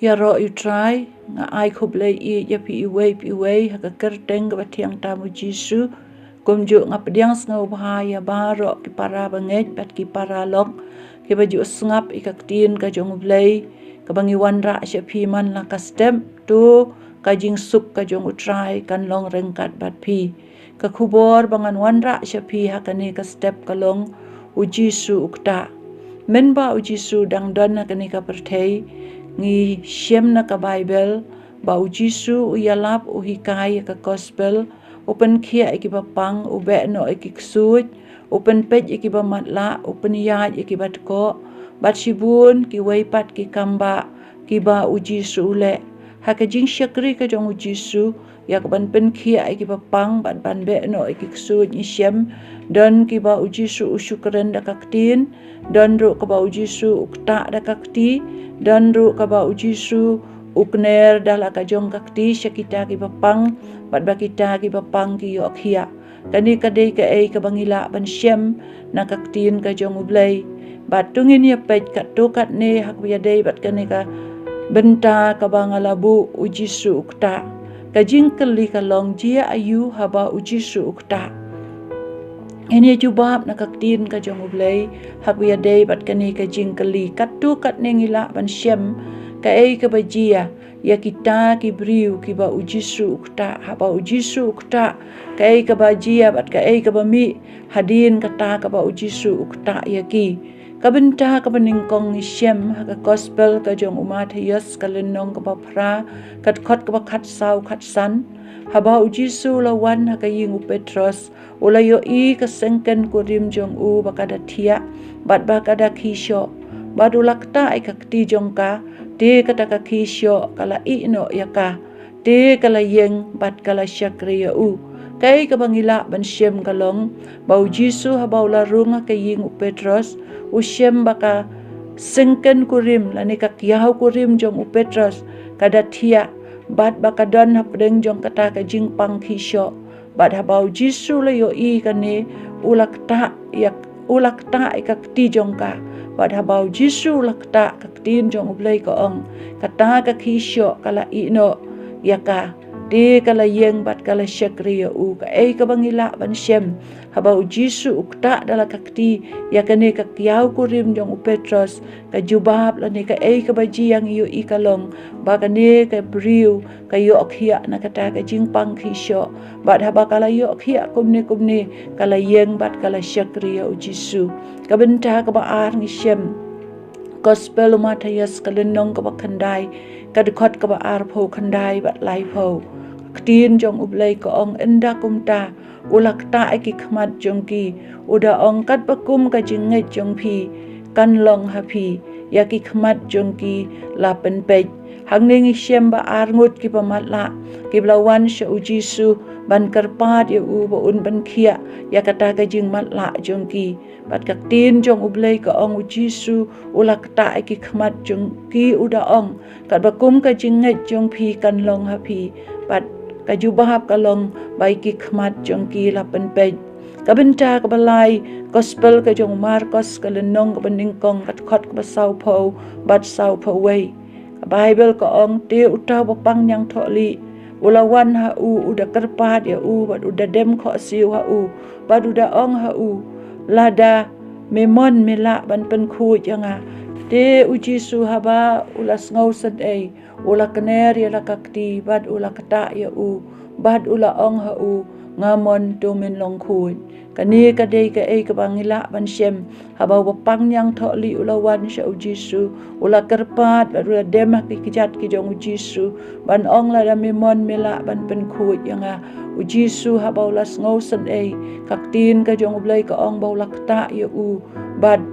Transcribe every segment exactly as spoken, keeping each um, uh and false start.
Ïaroh ïa u Trai. Nga ai khublei ïa phi iwei pa iwei ha ka kyrteng kaba thiang tam u Jisu. Kumjuh nga pdiang sngewbha ïa baroh ki para bangeit bad ki para lok kiba ju sngap ïa ka ktien ka jong u Blei kaba ngi wanrah sha phi man la ka step. To ka jingsuk ka jong u Trai kan long ryngkat bad phi. Ka khubor ba ngan wanrah sha phi ha kane ka step ka long, u Jisu u ktah. Mynba u Jisu dang don ha kane ka pyrthei, ngi shem na ka Baibl ba u Jisu u ïalap, u hikai ïa ka gospel, u pynkhiah ïa kiba pang, u beh noh ïa ki ksuid, u pynpeit ïa kiba matlah, u pynïaid ïa kiba tkoh, bad shibun kiwei pat ki kam ba kiba u Jisu u leh. Ha ka jingshakri ka jong u Jisu ïa kaban pynkhiah ïa kiba pang bad ban beh noh ïa ki ksuid, ngi shem don kiba u Jisu u shu kren da ka ktien, don ruh kaba u Jisu u ktah da ka kti, don ruh kaba u Jisu u kner da la ka jong ka kti sha kita kiba pang, bad ba kita kiba pang ki ïoh khiah. Kane ka dei kaei kaba ngi lah ban shem na ka ktien ka jong u Blei. Bad to ngin ïa peit katto katne ha kaba ïadei bad kane ka bynta kaba nga la buh u Jisu u ktah. Ka jingkylli ka long, jia aïu haba u Jisu u ktah? Ngin ïa jubab na ka ktien ka jong u Blei ha kaba ïadei bad kane ka jingkylli. Katto katne ngi lah ban shem kaei kaba jia ïa kita ki briew kiba u Jisu u ktah. Haba u Jisu u ktah, kaei kaba jia bad kaei kaba mih hadien kata kaba u Jisu u ktah ïa ki. Ka bynta kaba nyngkong ngi shem ha ka gospel ka jong u Mathaios ka lynnong kaba phra, ka dkhot kaba khatsaw khatsan. Haba u Jisu u la wan ha ka ïing u Petros, u la ïohi ka syngken kurim jong u ba ka da thiah bad ba ka da khih shoh. Bad u la ktah ïa ka kti jong ka, te kata ka khih shoh ka la ïeh noh ïa ka, te ka la ïeng bad ka la shakri ïa u. Kaei kaba ngi lah ban shem ka long ba u Jisu haba u la rung ha ka ïing u Petros, u shem ba ka syngken kurim lane ka kiaw kurim jong u Petros ka da thiah, bad ba ka don hapdeng jong kata ka jingpang khih shoh. Bad haba u Jisu u la ïohi kane, u la ktah ïa, u la ktah ïa ka kti jong ka. Bad haba u Jisu u la ktah, ka ktien jong u Blei ka ong, kata ka khih shoh ka la ïeh noh ïa ka, te ka la ïeng bad ka la shakri ïa u. Kaei kaba ngi lah ban shem, haba u Jisu u ktah da la ka kti ïa kane ka kiaw kurim jong u Petros, ka jubab lane kaei kaba jia ngi ïohi ka long ba kane ka briew ka ïoh khiah na kata ka jingpang khih shoh. Bad haba ka la ïoh khiah kumne kumne, ka la ïeng bad ka la shakri ïa u Jisu. Ka bynta kaba ar ngi shem, gospel u Mathaios ka lynnong kaba khyndai, ka dkhot kaba arphew khyndai bad laiphew. Ka ktien jong u Blei ka ong, ynda kumta u la ktah ïa ki khmat jong ki, u da ong, katba kum ka jingngeit jong phi kan long ha phi, ïa ki khmat jong ki la pynpeit. Hangne ngi shem ba ar ngut kiba matlah kiba la wan sha u Jisu ban kyrpad ïa u ba un pynkhiah ïa kata ka jingmatlah jong ki. Bad ka ktien jong u Blei ka ong, u Jisu u la ktah ïa ki khmat jong ki, u da ong, katba kum ka jingngeit jong phi kan long ha phi. Bad ka jubab ka long, ba ïa ki khmat jong ki la pynpeit. Ka bynta kaba lai, gospel ka jong u Markos ka lynnong kaba nyngkong, ka dkhot kaba sawphew bad sawphew wei. Ka Baibl ka ong, te uta u bapang ñiangthohlieh u la wan ha u, u da kyrpad ïa u bad u da dem khohsiew ha u, bad u da ong ha u, lada me mon, me lah ban pynkhuid ïa nga. Te u Jisu haba u la sngewsynei, u la kner ïa la ka kti bad u la ktah ïa u, bad u la ong ha u, nga mon, to men long khuid. Kane ka dei kaei kaba ngi lah ban shem, haba u bapang ñiangthohlieh u la wan sha u Jisu, u la kyrpad bad u la dem ha ki kjat ki jong u Jisu ban ong, lada me mon, me lah ban pynkhuid ïa nga. U Jisu haba u la sngewsynei, ka ktien ka jong u Blei ka ong ba u la ktah ïa u bad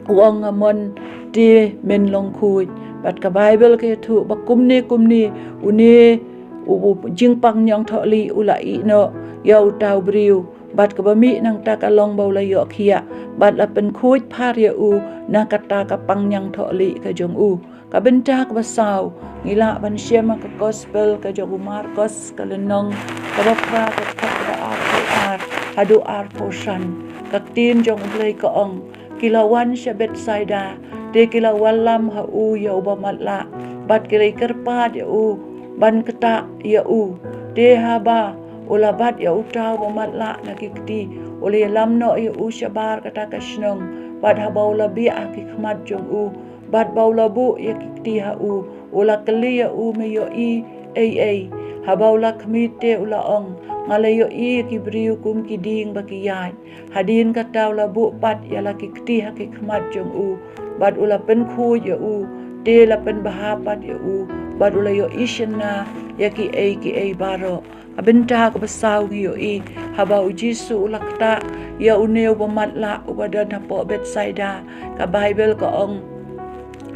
u ong, nga mon, te men long khuid. Bad ka Baibl ka ïathuh ba kumne kumne une u, u jingpang ñiangthohlieh u la ïeh noh ïa uta u briew. Bad kaba mih nangta ka long ba u la ïoh khiah bad la pynkhuid phar ïa u na kata ka pang ñiangthohlieh ka jong u. Ka bynta kaba saw ngi lah ban shem ha ka gospel ka jong u Markos ka lynnong kaba phra, ka dkhot kaba arphew ar haduh arphew san. Ka ktien jong u Blei ka ong, ki la wan sha Bethsaida, te ki la wallam ha u ïa u bamatlah. bad ki la kyrpad ïa u ban ktah ïa u. Te haba u la bat ïa uta u bamatlah na ki kti, u la ïalam noh ïa u shabar kata ka shnong, bad haba u la biah ha ki khmat jong u, bad ba u la buh ïa ki kti ha u, u la kylli ïa u, me ïohi ei ei? Haba u la khmih te u la ong, nga la ïohi ïa ki briew kum ki dieng ba ki ïaid. Hadien kata u la buh pat ïa la ki kti ha ki khmat jong u, bad u la pynkhuid ïa u, te la pynbha pat ïa u, bad u la ïohi shynna ïa kiei kiei baroh. Ka bynta kaba saw ngi ïohi, haba u Jisu u la ktah ïa une u bamatlah uba don hapoh Bethsaida, ka Baibl ka ong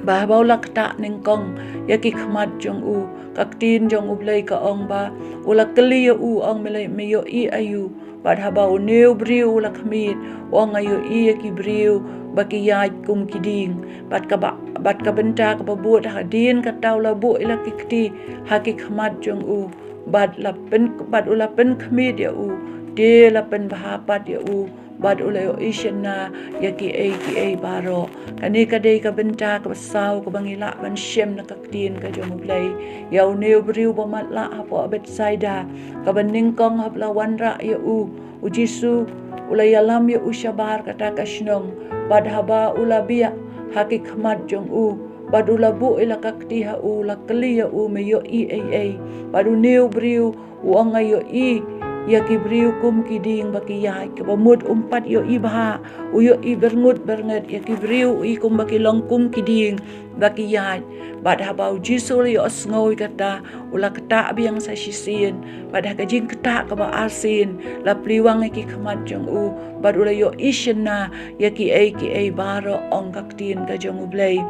ba haba u la ktah nyngkong ïa ki khmat jong u, ka ktien jong U Blei ka ong ba u la kylli ïa u, ong, me la, me ïohi aïu? Bad haba une u briew u la khmih, u ong, nga ïohi ïa ki briew ba ki ïaid kum ki dieng. Bad kaba, bad ka bynta kaba bud, hadien kata u la buh ïa la ki kti ha ki khmat jong u, bad la pyn, bad u la pynkhmih ïa u, te la pynbha pat ïa u, bad u la ïohi shynna ïa kiei kiei baroh. Kane ka dei ka bynta kaba saw kaba ngi lah ban shem na ka ktien ka jong U Blei. Ïa une u briew bamatlah hapoh Bethsaida, kaba nyngkong haba la wanrah ïa u, u Jisu u la ïalam ïa u shabar kata ka shnong, bad haba u la biah ha ki khmat jong u, bad u la buh ïa la ka kti ha u, la kylli ïa u, me ïohi ei ei? Bad une u briew u ong, nga ïohi ïa ki briew kum ki dieng ba ki ïaid. Kaba mut um pat ïohi bha, u ïohi byrngut byrngit ïa ki briew, u i kumba ki long kum ki dieng ba ki ïaid. Bad haba u Jisu u la ïohsngew ïa kata, u la ktah biang sa shisien. Bad ha ka jingktah kaba arsien, la plie wang ïa ki khmat jong u, bad u la ïohi shynna ïa kiei kiei baroh, ong ka ktien ka jong U Blei.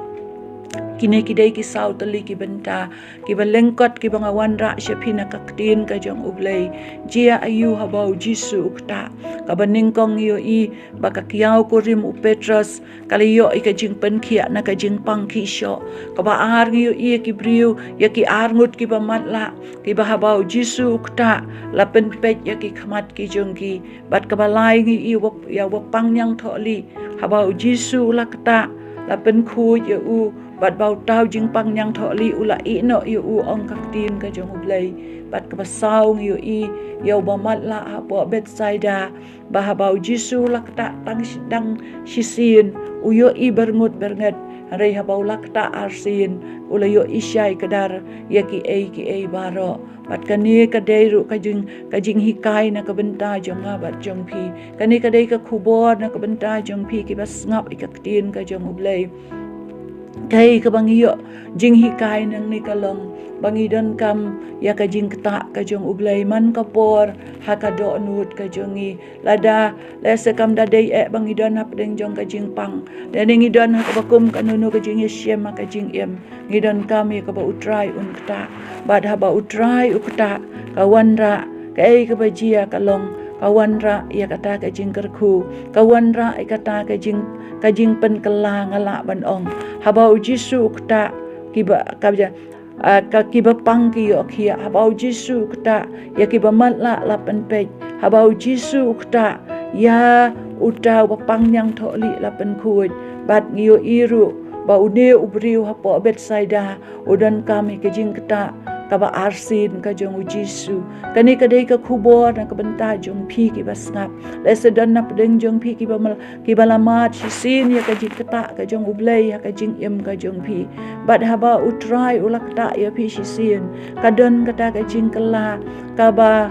Kine ki dei ki saw tylli ki bynta kiba lyngkot kiba nga wanrah sha phi na ka ktien ka jong U Blei. Jia aïu haba u Jisu u ktah? Kaba nyngkong ngi ïohi ba ka kiawkurim u Petros ka la ïoh ïa ka jingpynkhiah na ka jingpang khih shoh. Kaba ar ngi ïohi ïa ki briew, ïa ki arngut kiba matlah, kiba haba u Jisu u ktah la pynpeit ïa ki khmat ki jong ki. Bad kaba lai ngi ïohi ïa u bapang ñiangthohlieh, haba u Jisu u la ktah, la pynkhuid ïa u, bad ba uta u jingpang ñiangthohlieh u la ïeh noh ïa u, ong ka ktien ka jong U Blei. Bad kaba saw ngi ïohi ïa u bamatlah hapoh Bethsaida, ba haba u Jisu u la ktah tang shi, tang shisien, u ïohi byrngut byrngit. Hynrei haba u la ktah arsien, u la ïohi shai kdar ïa kiei kiei baroh. Bad kane ka dei ruh ka jing, ka jinghikai na ka bynta jong nga bad jong phi. Kane ka dei ka khubor na ka bynta jong phi kiba sngap ïa ka ktien ka jong U Blei. Kaei kaba ngi ïoh jinghikai nangne ka long ba ngi donkam ïa ka jingktah ka jong U Blei man ka por ha ka dohnud ka jong ngi. Lada, lehse kam da dei eh ba ngi don hapdeng jong ka jingpang, lane ngi don ha kaba kum kano kano ka jingïashem ha ka jingim, ngi donkam ïa kaba U Trai un ktah. Bad haba U Trai u ktah, ka wanrah kaei kaba jia ka long, ka wanrah ïa kata ka jingkyrkhu, ka wanrah ïa kata ka jing, ka jingpynkylla, nga lah ban ong. Haba u Jisu u ktah, kiba, ka ja, ah, ka kiba pang ki ïoh khiah. Haba u Jisu u ktah, ïa kiba matlah la pynpeit. Haba u Jisu u ktah, ïa uta u bapang ñiangthohlieh la pynkhuid. Bad ngi ïohi ruh ba une u briew hapoh Bethsaida u donkam ïa ka jingktah kaba arsien ka jong u Jisu. Kane ka dei ka khubor na ka bynta jong phi kiba sngap. Lehse don na pdeng jong phi kiba mal, kiba la mad shisien ïa ka jingktah ka jong U Blei ha ka jingim ka jong phi. Bad haba U Trai u la ktah ïa phi shisien, ka don kata ka jingkylla kaba,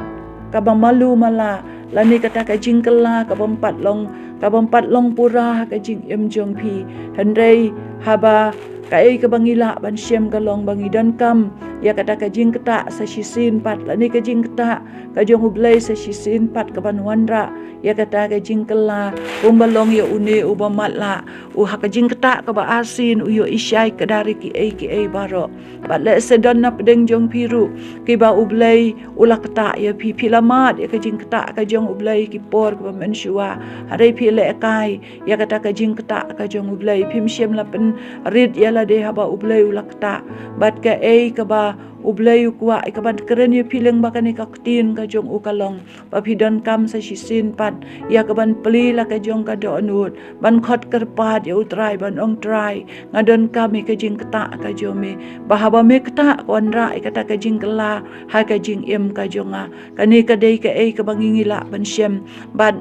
kaba malu mala, lane kata ka jingkylla kabym pat long, kabym pat long pura ha ka jingim jong phi. Hynrei haba, kaei kaba ngi lah ban shem ka long ba ngi donkam ïa kata ka jingktah sa shisien pat, lane ka jingktah ka jong U Blei sa shisien pat kaban wanrah ïa kata ka jingkylla, kumba long ïa une u bamatlah, u ha ka jingktah kaba arsien u ïohi shai kdar ïa kiei kiei baroh. Bad lehse don na pdeng jong phi ruh kiba U Blei u la ktah ïa phi, phi la mad ïa ka jingktah ka jong U Blei ki por kiba mynshuwa. Hynrei phi lehkai ïa kata ka jingktah ka jong U Blei, phim shym la pynrit ïa lade haba U Blei u la ktah. Bad kaei kaba U Blei u kwah ïa ka ban kren ïa phi lyngba kane ka ktien ka jong u ka long ba phi donkam sa shisien pat ïa ka ban plie la ka jong ka dohnud, ban khot kyrpad ïa u Trai, ban ong, Trai, nga donkam ïa ka jingktah ka jong me. Ba haba me ktah, ka wanrah ïa kata ka jingkylla ha ka jingim ka jong nga. Kane ka dei kaei kaba ngi ngi lah ban shem. Bad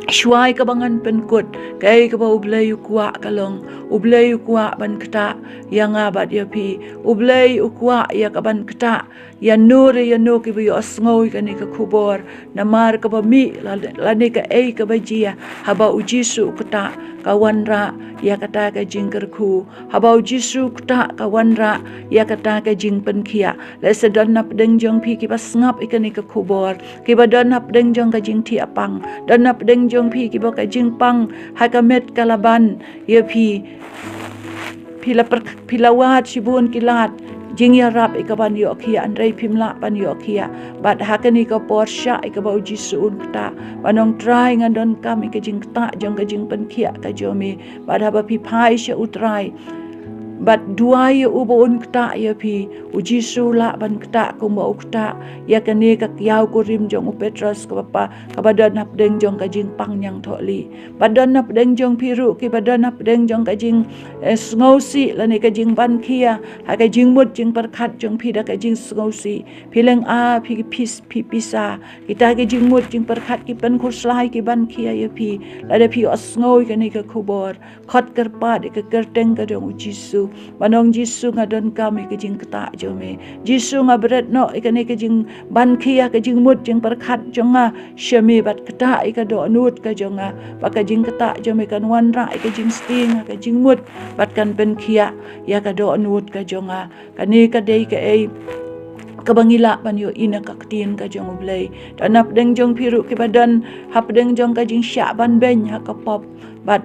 shuwa ïa kaba ngan pynkut, kaei kaba U Blei u kwah ka long, U Blei u kwah ban ktah ïa nga bad ïa phi. U Blei u kwah ïa ka ban ktah ïano re ïano kiba ïohsngew ïa kane ka khubor. Namar kaba mih la, lane kaei kaba jia, haba U Jisu u ktah, ka wanrah ïa kata ka jingkyrkhu. Haba U Jisu u ktah, ka wanrah ïa kata ka jingpynkhiah. Lehse don napdeng jong phi kiba sngap ïa kane ka khubor, kiba don napdeng jong ka jingthiah pang, don napdeng jong phi kiba ka jingpang ha ka met ka la ban ïa phi. Phi la per-, phi la wad shibun ki lad jingïarap ïa ka ban ïoh khiah, hynrei phim lah ban ïoh khiah. Bad ha kane ka por shah ïa kaba U Jisu un ktah, ban ong, Trai, nga donkam ïa ka jingktah jong ka jingpynkhiah ka jong me. Bad haba phi phai sha U Trai bad duwai ïa u ba un ktah ïa phi, U Jisu u lah ban ktah kumba u ktah ïa kane ka kiaw kurim jong u Petros kaba pa, kaba don napdeng jong ka jingpang ñiangthohlieh. Bad don napdeng jong phi ruh kiba don napdeng jong ka jing, eh, sngewsih lane ka jingban khia ha ka jingmut jingpyrkhat jong phi da ka jingsngewsih. Phi lynga, phi pis-, phi pisa. Kita ki jingmut jingpyrkhat ki pynkhuslai ki ban khia ïa phi. Lada phi ïohsngew ïa kane ka khubor, khot kyrpad ïa ka kyrteng ka jong U Jisu. Ban ong, Jisu, nga donkam ïa ka jingktah jong me. Jisu, nga bret noh ïa kane ka jingban khia, ka jingmut jingpyrkhat jong nga sha me, bad ktah ïa ka dohnud ka jong nga. Ba ka jingktah jong me kan wanrah ïa ka jingsting ha ka jingmut, bad kan pynkhiah ïa ka dohnud ka jong nga. Kane ka dei kaei kaba ngi lah ban ïohi na ka ktien ka jong U Blei. Don napdeng jong phi ruh kiba don hapdeng jong ka jingshah ban beiñ ha ka pop, bad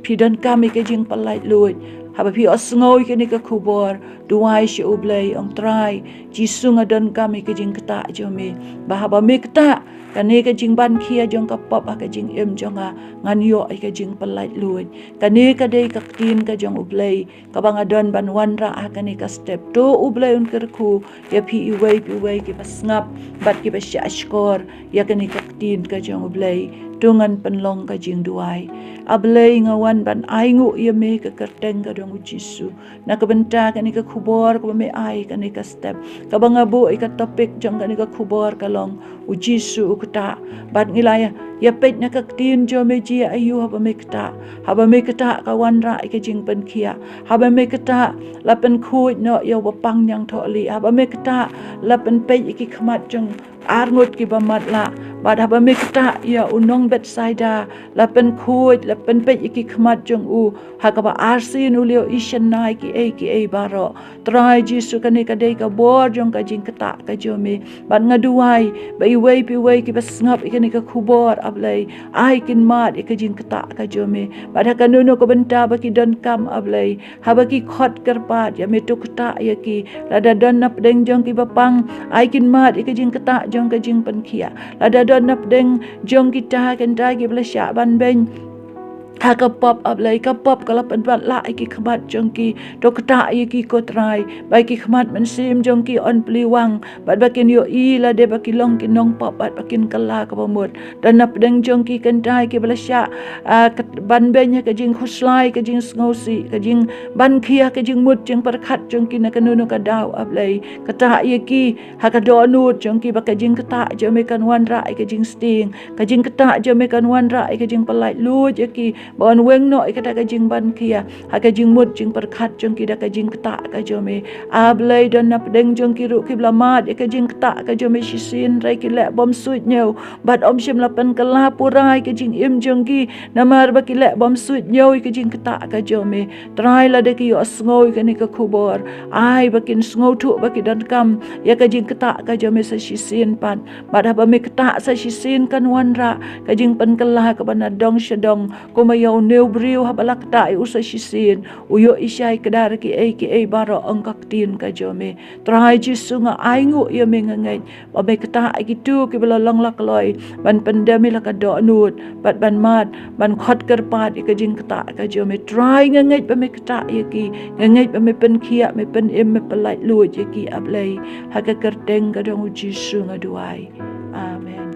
phi donkam ïa ka jingpyllait luid. Haba phi ïohsngew ïa kane ka khubor, duwai sha U Blei, ong, Trai Jisu, nga donkam ïa ka jingktah jong me. Ba haba me ktah, kane ka jingban khia jong ka pop ha ka jingim jong nga, ngan ïoh ïa ka jingpyllait luid. Kane ka dei ka ktien ka jong U Blei kaba nga don ban wanrah ha kane ka step. To U Blei un kyrkhu ïa phi iwei pa iwei kiba sngap bad kiba shahshkor ïa kane ka ktien ka jong U Blei. To ngan pynlong ka jingduwai. A Blei, nga wan ban ainguh ïa me ha ka kyrteng ka jong U Jisu. Na ka bynta kane ka khubor kaba me ai ha kane ka step, kaba nga buh ïa ka topic jong kane ka khubor ka long, U Jisu u ktah. Bad ngi la ïa, ïa peit na ka ktien jong me, jia aiu haba me ktah. Haba me ktah ka wanrah ïa ka jingpynkhiah. Haba me ktah la pynkhuid noh ïa u bapang ñiangthohlieh. Haba me ktah la pynpeit ïa ki khmat jong arngut kiba matlah. Bad haba me ktah ïa u nong Bethsaida la pynkhuid, la pynpeit ïa ki khmat jong u ha kaba arsien u la ïohi shynna ïa kiei kiei baroh. Trai Jisu, kane ka dei ka bor jong ka jingktah ka jong me. Bad nga duwai ba iwei pa iwei kiba sngap ïa kane ka khubor, A Blei, ai kin mad ïa ka jingktah ka jong me. Bad ha kano kano ka bynta ba ki donkam, A Blei, haba ki khot kyrpad ïa me, to ktah ïa ki. Lada don napdeng jong kiba pang, ai kin mad ïa ka jingktah jong ka jingpynkhiah. Lada don napdeng jong kita kynta kiba la shah ban beiñ ha ka pop, A Blei, ka pop ka la pynbat lah ïa ki khmat jong ki. To ktah ïa ki, ko Trai, ba ïa ki khmat mynsiem jong ki yn plie wang, bad ba kin ïohi lade ba ki long ki nongpop bad ba kin kylla kaba mut. Don napdeng jong ki kynta kiba la shah, ah, kat-, ban beiñ ha ka jingkhuslai, ka jingsngewsih, ka jingban khia, ka jingmut jingpyrkhat jong ki na kano kano ka daw, A Blei. Ktah ïa ki ha ka dohnud jong ki, ba ka jingktah jong me kan wanrah ïa ka jingsting. Ka jingktah jong me kan wanrah ïa ka jingpyllait luid ïa ki, ba yn weng noh ïa kata ka jingban khia ha ka jingmut jingpyrkhat jong ki da ka jingktah ka jong me. A Blei, don napdeng jong ki ruh kiba la mad ïa ka jingktah ka jong me shisien, hynrei ki leh bym suidñiew. Bad ym shym la pynkylla pura ïa ka jingim jong ki, namar ba ki leh bym suidñiew ïa ka jingktah ka jong me. Trai, lada ki ïohsngew ïa kane ka khubor, ai ba kin sngewthuh ba ki donkam ïa ka jingktah ka jong me sa shisien pat. Bad haba me ktah sa shisien kan wanrah ka jingpynkylla kaba na dong sha dong, kumba ïa une u briew haba la ktah ïa u sa shisien, u ïoh i shai kdar ki ei ki ei baroh ong ka ktien ka jong me. Trai Jisu nga ai nguh ïa me, nga ngeit ba me ktah ïa kitu kiba la long la kloi ban pyndem ïa la ka dohnud bad ban mad ban khot kyrpad ïa ka jingktah ka jong me. Trai nga ngeit ba me ktah ïa ki, nga ngeit ba me pynkhiah, me pynim, me pyllait luid ïa ki, A Blei. Ha ka kyrteng ka jong u Jisu nga duwai. Amen.